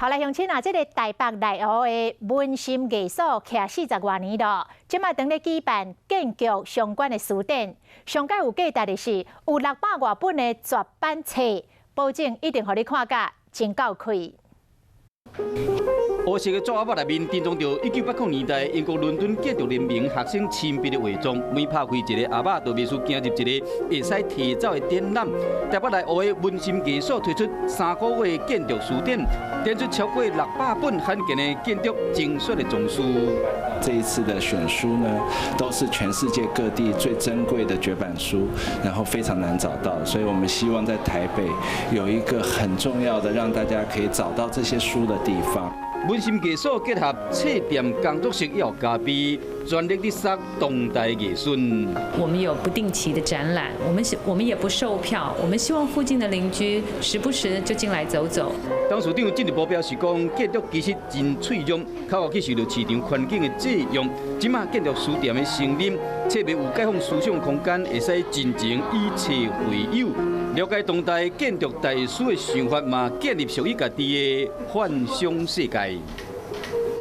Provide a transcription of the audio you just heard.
好來，鄉親啊，這个台北內湖的文心藝所徛40外年咯，這擺當咧舉辦建築相關的書展，上蓋有價值的是有600外本的絕版冊，保證一定予你看甲真夠氣。烏色的紙盒仔內面，珍藏著1980年代英國倫敦建築聯盟學生親筆的畫作，每拍開一个盒仔，就袂輸行入一個會使提走的展覽。台北內湖的文心藝所推出3個月建築書展，展出超過600本罕見的建築精選的叢書。這一次的選書呢，都是全世界各地最珍貴的絕版書，然後非常難找到，所以我們希望在台北有一個很重要的，讓大家可以找到這些書的地方。文心藝所結合冊店工作室與咖啡，全力咧殺當代藝術。我們有不定期的展覽，我們也不售票，我們希望附近的鄰居時不時就進來走走。董事長進一步表示講，建築其實真脆弱，較會去受著市場環境的制約。這馬建築書店的成立，設備有解放思想空間，會使真正以冊會友，了解當代建築大師的想法，嘛建立屬於家己的幻想世界。